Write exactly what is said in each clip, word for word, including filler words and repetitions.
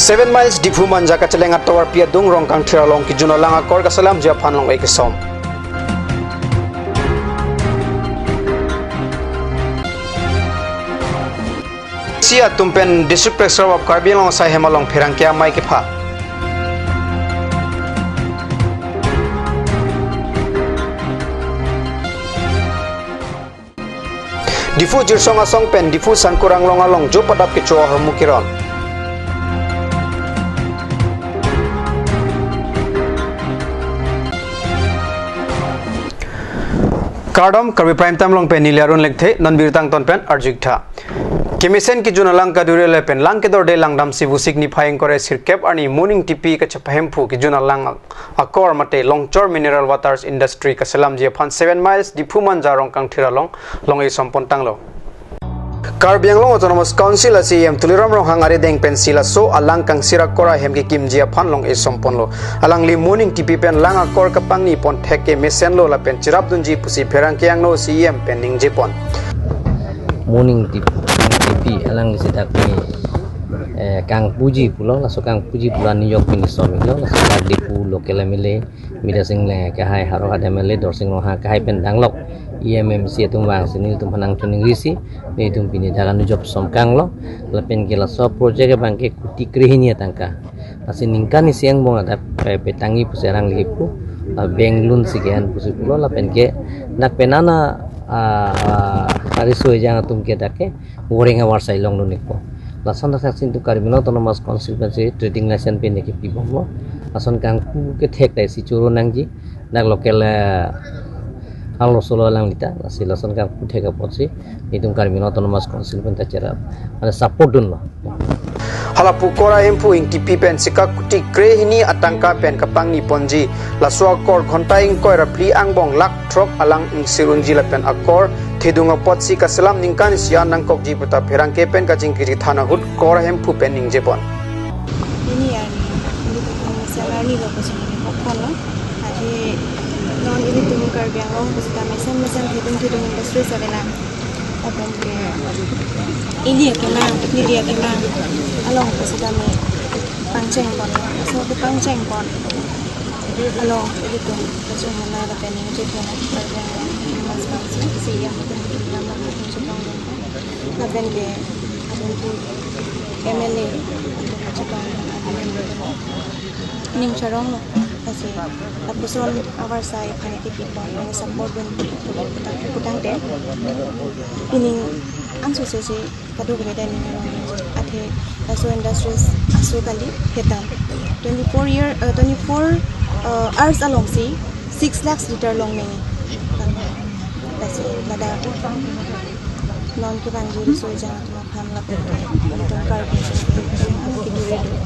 Seven Miles Diphu Manja kacheleng atovarpi adung Rongkangthir along kejun alang akor kaselamji aphan long-e kesom. C atum pen District Press Club of Karbi Anglong asai hem along pherangke amei kepha. Diphu Jirsong Asong pen Diphu Sangkur Anglong along jo padap kecho ahormu keron. Kardom, Karbi Prime Time along pen neli Arun Lekthe, non birta angton pen arju-ik tha. Kemesen kejun alang kadure lapen lang kedorde langdamsi Vosik niphai ingkoi ra sirkep arni Moon Ingtipi kachepahemphu kejun alang akor mate Longchor Mineral Waters Industry kaselamji aphan Seven Miles Diphu Manja Rongkangthir along long-e som pon tanglo. Karbi Anglong Autonomous Council a CEM Tuliram Ronghang arideng pensi laso alang kangsir akor ahem kekimji aphan long-e som ponlo. Alangli Moon Ingtipi pen lang akor kapangni pon thek ke mesenlo lapen cherapdunji pusi pherangke angno CEM pen ningje pon. Moon Ingtipi, Ingtipi alangli seta ke, eh, kangpuji pulo, laso kangpuji pulo anijok pini som-iklo, laso dak Diphu local MLA Bidya Sing Engleng akehai, Howraghat MLA Dorsing Ronghang akehai pen danglok EM, MC atum vangsi nelitum aphan nangchoningrisi, nelitum pini dak anujop som kanglo, lapen ke laso project abang ke kuti krehini atangka. Lasi ningkan isi angbong adak pe-, petangji pusi arang lipu, ah, bank loan si ke-en pusi pulo, lapen ke dak penana, ah, ah, ariso ejang atum ke dak ke goreng avarsai longdun-ikpo. Lason dak saksi tu Karbi Anglong Autonomous Council pensi trading license pen ke pibomlo. Lason kangpu kethek ta isi choro nangji. Dak local, eh, arloso lo alanglita. Lasi lason kangpu thek apotsi nelitum Karbi Anglong Autonomous Council pen ta cherap, mane support dunlo. Hala pu akor ahemphu Ingtipi pensi ka kuti krehini atangka pen kapangni ponji. Laso akor ghonta ingkoi ra phli angbong lakh throk alang ingsir unji lapen akor thedung apotsi kaselam ningkan isi an nangkokji puta pherangke pen kachingkiri than ahut akor ahemphu pen ningje pon. Pini arni, nelitum mesen arni lo pusi neli hok ponlo. Athe non nelitum Karbi Anglong pusita mesen mesen thedung thedung industry seven a. Lapen ke ili akemang, ili akemang along pusitame pangcheng pon, laso kepangcheng pon along ilitum kachehana lapen ningje pon Karbi Anglong Autonomous Council CEM atum ilitum lam lam atum chepangdun, lapen ke atum ke MLA atum chepangdun, atum ning charonglo. Lasi lapuson avarsai aphan ke pipon, mane support dun putang, putangte, pini angsose si kadokave ta ning arong athe laso industries aso kali hetan. Twenty-four year, uh, twenty-four, uh, hours alongsi six lakhs liter long nangji. Lasi ladak non kevangji riso ejang atum aphan lapen ke ilitum Karbi atum aphan kidure do.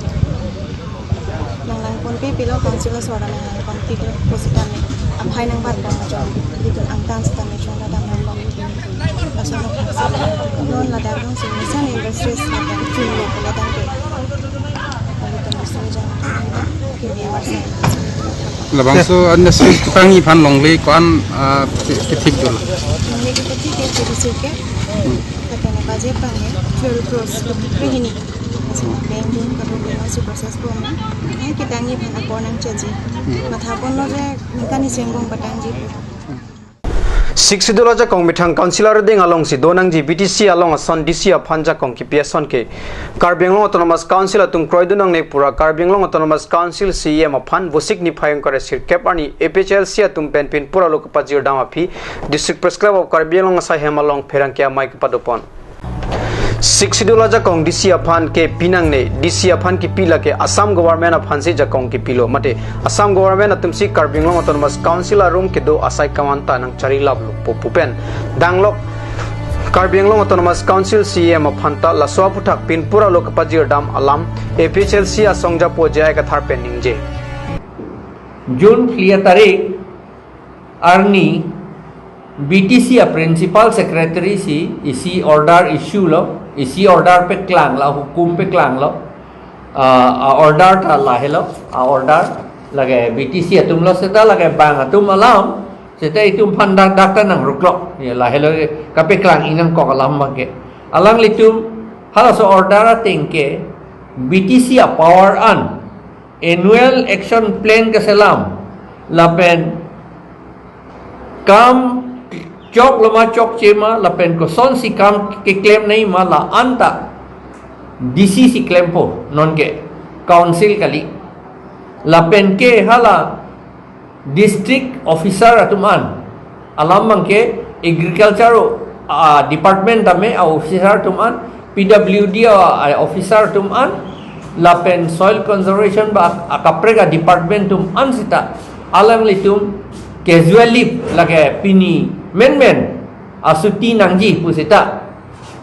Nanglang ponpe pilo, council aso aram nanglang ponpe pilo, pusitame aphai nangbat pon ajo, ilitum angtan sitame chongdam pon. Laso non ladak alongsi mesen industries lapen chunlo pula tangte ilitum riso ejang atum aphan keme avarsai. Labangso industries kepangni aphan longle ko-an, ah, ke, kethik dolo? Longle kethik ke J D C ke. Hmm. Lapen budget abang ke twelve crores, kuti krehini. Bank loan kadokave si process bomlo. Nangketangji aphan akor nangcheji. Hmm. Matha ponlo je ningkan isi angbong patangji. Sixth Schedule ajakong methang council arideng alongsi donangji B T C along ason D C aphan jakong kipi ason ke Karbi Anglong Autonomous Council atum kroidun nangne pura Karbi Anglong Autonomous Council CEM aphan Vosik niphai ingkoi ra sirkep arni A P H L C atum pen pinpur alo kepajirdam aphi District Press Club of Karbi Anglong asai hem along pherangke amei kepado pon. Sixth Schedule ajakong D C aphan ke pinangne, D C aphan kipi lake Assam Government aphansi jakong kipilo, mate Assam Government atumsi Karbi Anglong Autonomous Council arum kedo asai kaman ta nangchari laplo pu pu pen danglok Karbi Anglong Autonomous Council CEM aphan ta laso aphuthak pinpur alo kepajirdam alam A P H L C asongjapo J I Kathar pen ningje. June phli atarik arni B T C a Principal Secretary si isi order issue lo, isi order paklanglo, hukum paklanglo. Ah, a order ta lahelo, a order lake B T C atumlo seta lake bang atum alam seta itum aphan dak dak ta nangruklo. Ya, lahelo kapaklang inangkok alam abang ke. Alanglitum halaso order ateng ke B T C a-power an, annual action plan keselam, lapen kam choklo ma chokche ma, lapen kosonsi kam keklem nangji ma la-an ta D C si klempo, nonke council kali. Lapen ke hala district officer atum an, alam abangke agriculture, ah, department tame a-officer atum an, P W D a, a-officer atum an, lapen soil conservation ba akaprek a-department atum an seta alanglitum casual leave, lake pini menmen asuti nangji pu seta,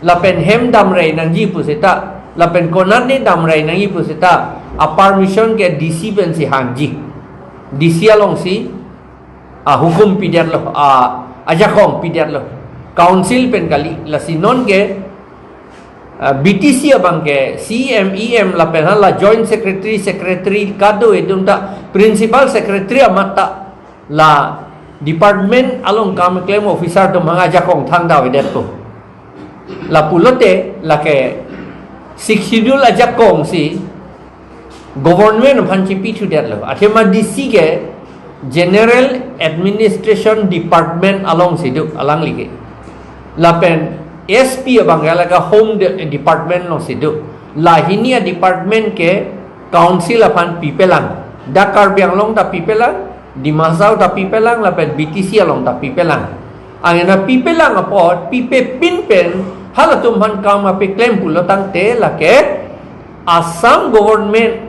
lapen hem damrei nangji pu seta, lapen konatne damrei nangji pu seta, a-permission ke D C pensi hangji. D C alongsi ahukum pidetlo, a, ajakong pidetlo. Council pen kali, lasi nonke, ah, B T C abangke C M, E M lapen hala joint secretary, secretary kado-edun ta, principal secretary amat ta la department along kam keklem officer atum aphan ajakong thangta avedetpo. Lapulote lake Sixth Schedule ajakong si government aphan chipithudetlo. Athema D C ke General Administration Department alongsi do, alangli ke. Lapen S P abangke lake Home De-, Department alongsi do. Lahini a-department ke council aphan pipelang. Dak Karbi Anglong ta pipelang, Dima Hasao ta pipelang, lapen B T C along ta pipelang. Anke na pipelang apot, pipepin pen halatum aphan kam kapaklem pulo tangte lake Assam government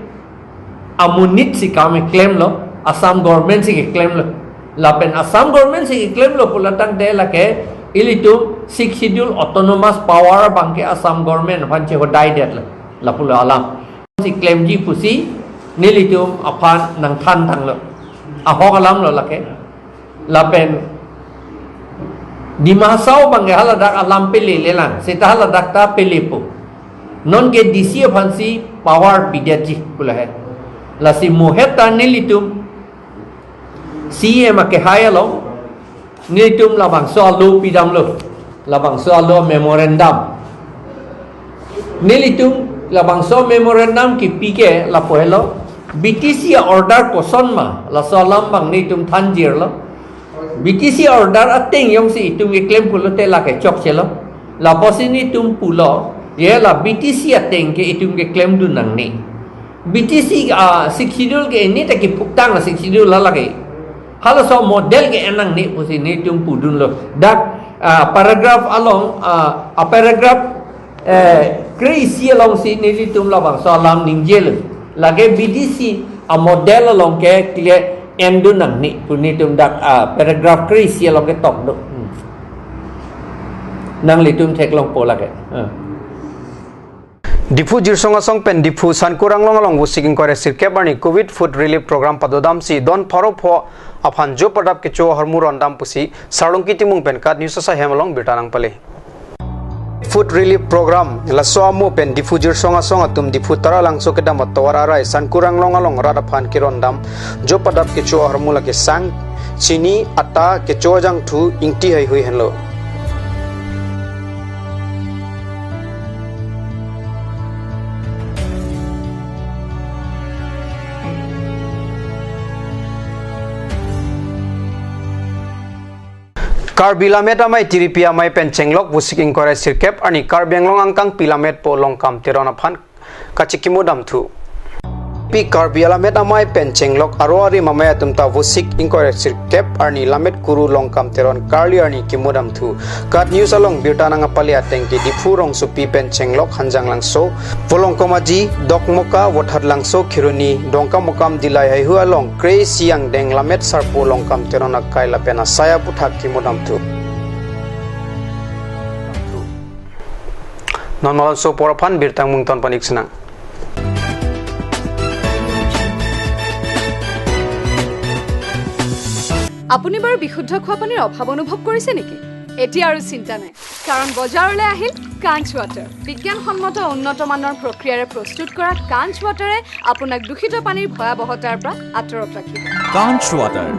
amonit si kam keklemlo, Assam government si keklemlo. Lapen Assam government si keklemlo pulo tangte lake ilitum Sixth Schedule autonomous power abangke Assam government aphan chehodaidetlo, lapulo alam. Si klemji pusi nelitum aphan nangthan tanglo. Ahok alamlo lake. Lapen Dima Hasao abangke haladak alam pelelelang, seta haladak ta pelepo. Nonke D C aphansi power pidetji pulo he. Lasi mohet ta nelitum C M akehai along nelitum labangso alo pidamlo, labangso alo memorandum. Nelitum labangso memorandum kipi ke lapu helo, B T C a-order koson ma, laso alam abang nelitum thanjirlo. B T C a-order ateng jongsi itum keklem pulote lake chokchelo. Lapusi nelitum pulo, ye la B T C ateng ke itum keklemdun nangne. B T C, ah, Sixth Schedule ke ini ta kiphuktang a-Sixth Schedule la lake. Halaso model ke-en nangne pusi nelitum pudunlo. Dak, ah, paragraph along, ah, a-paragraph, eh, kre-isi alongsi nelitum labangso alam ningjelo. Lake B T C a-model along ke clear endun nangne pu nelitum dak, ah, paragraph kre-isi along ketok do. Hmm. Nanglitum theklongpo lake. Ah. Diphu Jirsong Asong pen Diphu Sankur Anglong along Vosik ingkoi ra sirkep arni Covid Food Relief Program padodamsi don pharo pho aphan jo padap kecho ahormu rondam pusi Sarlongki Timung pen KAT News asai hem along birta nangpale. Food Relief Program laso amo pen Diphu Jirsong Asong atum Diphu Taralangso kedam atovar arai Sankur Anglong along rat aphan kerondam jo padap kecho ahormu lake sang, chini, atta, kecho ajangthu, ingti heihui henlo. Karbi Lammet Amei Tiripi Amei pen chenglok Vosik ingkoi ra sirkep arni Karbi Anglong angkangpi lammetpo Longkam Teron aphan kachikimo damthu. Pi Karbi Lammet Amei pen chenglok aro arim amei atum ta Vosik ingkoi ra sirkep arni lammet kuru Longkam Teron karli arni kimo damthu. KAT News along birta nangpale ateng ke Diphu rongsopi pen chenglok Hanjanglangso, Volongkom Aji, Dokmoka, Vothatlangso, Kheroni, Dongkamukam, Dillai heihui along kre-isi angdeng lammet sarpo Longkam Teron akai lapen asai aputhak kimo damthu. Non malomso apor aphan birta mungton panik sinang. আপুনি বাৰু বিশুদ্ধ খোৱা পানীৰ অভাৱ অনুভৱ কৰিছে নেকি? এতিয়া আৰু চিন্তা নাই, কাৰণ বজাৰলৈ আহিল কাঞ্চ ৱাটাৰ। বিজ্ঞানসন্মত উন্নত মানৰ প্ৰক্ৰিয়াৰে প্ৰস্তুত কৰা কাঞ্চ ৱাটাৰে আপোনাক দূষিত পানীৰ ভয়াৱহতাৰ পৰা আঁতৰত ৰাখিব। কাঞ্চ water.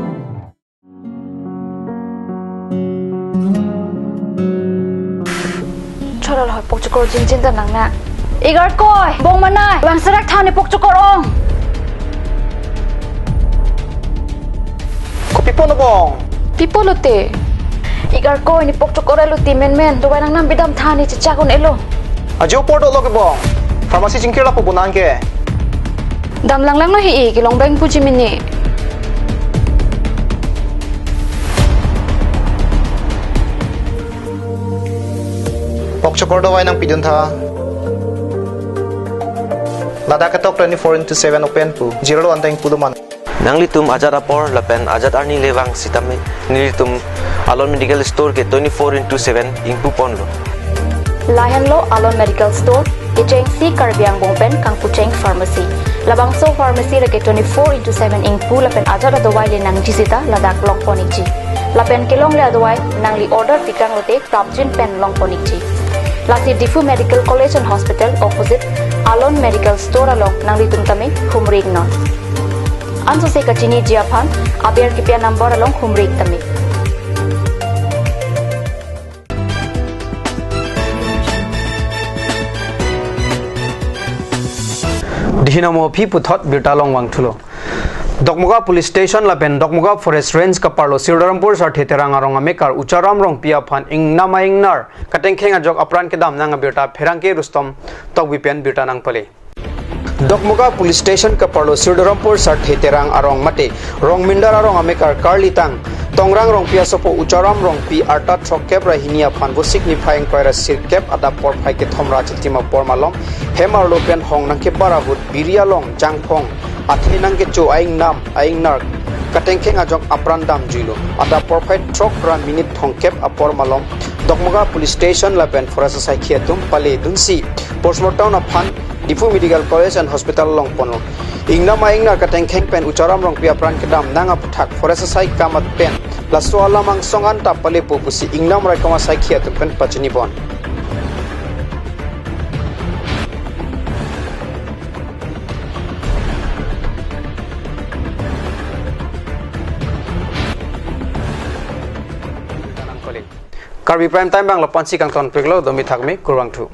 Cholo lo, pokchukor jinjin ta nang na. Ik arkoi, bong manai, vangserak than ne pok chokor ong. Kopi pulo bong? Pi pulote? Ik arkoi, ne pok chokor elo ti menmen, dovai nangnam bidam than ne chechak un-elo. Ajo apor dolo ke bong? Pharmacy chingkir lapu bonang ke. Dam langlanglo he, kelong bang puji mene. Pok chokor dovai nangpidun tha. Ladak ketok twenty-four into seven open pu. Jiralo anteng pulo man. Nanglitum ajat apor lapen ajat arni le vang sitame nelitum Alon Medical Store ke twenty-four into seven ingpu ponlo. Lahenlo Alon Medical Store, kechengsi Karbi Anglong pen kangpucheng pharmacy. Labangso pharmacy lake twenty-four into seven ingpu lapen ajat adovai le nangji sita ladak long pon ikji. Lapen kelongle adovai nangli order pikang lote prapjin pen long pon ikji. Lasi Diphu Medical College and Hospital opposite Alon Medical Store along nanglitum tame humri iknon. Ansose kachiniji aphan aber kipi a-number along humri ik tame. Dihinamo aphi puthot birta long vangthulo. Dokmoka Police Station lapen Dokmoka Forest Range kaparlo Sridharampur Sarthe Terang arong amekar Ucharam Rongpi aphan ingnam a-ingnar katengkheng ajok apran kedam nang abirta pherangke Rustom Tokbi pen birta nangpale. Dokmoka Police Station kaparlo Sridharampur Sarthe Terang arong mate Rongmindar arong amekar karlitang Tongrang Rongpi asopo Ucharam Rongpi arta throkkep ra hini aphan Vosik niphai ingkoi ra sirkep adap porphai kethom ra chitim apor malom hem arlo pen hong nangkebar ahut biri along jangphong athe nangkecho a-ingnam a-ingnar katengkheng ajok apran damjuilo. Adap porphai throk ra minute thomkep apor malom Dokmoka Police Station lapen Forest asaikhi atum pale dunsi postmortem aphan Diphu Medical College and Hospital long ponlo. Ingnam a-ingnar katengkheng pen Ucharam Rongpi apran kedam nang aputhak Forest asai kamat pen laso alam angsong anta palepo pusi ingnam raikom asaikhi atum pen pachini pon. Karbi Prime Time abang lapu-ansi kangtonpiklo, domi thakmi, kurvangthu.